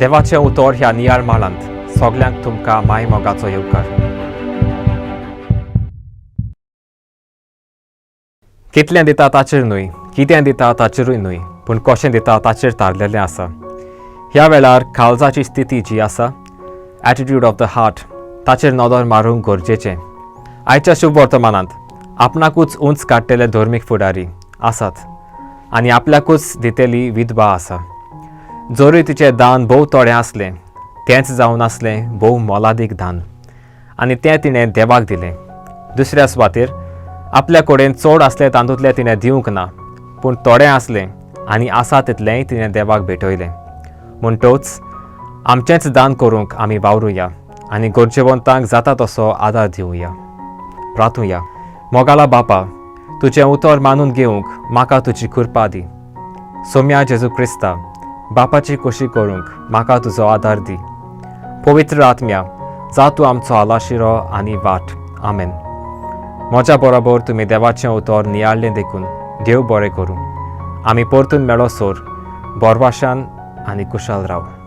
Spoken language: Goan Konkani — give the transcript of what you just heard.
देवाचें उतर ह्या नियाळ माळांत सगल्यांक तुमकां माय मोगाचो येवकार. कितलें दिता ताचेर न्हय, कितें दिता ताचेरूय न्हय, पूण कशें दिता ताचेर थारलेलें आसा. ह्या वेळार काळजाची स्थिती जी आसा, एटिट्यूड ऑफ the heart, ताचेर नदर मारूंक गरजेचें. आयच्या शुभ वर्तमानांत आपणाकूच उंच काडटेले धर्मीक फुडारी आसात आनी आपल्याकूच दितेली विधवा आसा. जरूय तिचें दान भोव थोडें आसलें, तेंच जावन आसलें भोव मोलादीक दान आनी तें तिणें देवाक दिलें. दुसऱ्या सुवातेर आपल्या कडेन चड आसलें तातूंतलें तिणें दिवंक ना, पूण थोडें आसलें आनी आसा तितलेंय तिणें देवाक भेटयलें. म्हणटच आमचेंच दान करूंक आमी वावरुया आनी गरजेवंतांक जाता तसो आदार दिवया. प्रार्थुया. मोगाला बापा, तुजें उतर मानून घेवंक म्हाका तुजी कृपा दी. सोम्या जेजू क्रिस्ता, बापाची खोशी करूंक म्हाका तुजो आदार दी. पवित्र आत्म्या, जा तूं आमचो आलाशिरो आनी वाट. आमेन. म्हज्या बरोबर तुमी देवाचें उतर नियाळ्ळें देखून देव बरें करूं. आमी परतून मेळो सोर बोरवाशान आनी कुशाल राव.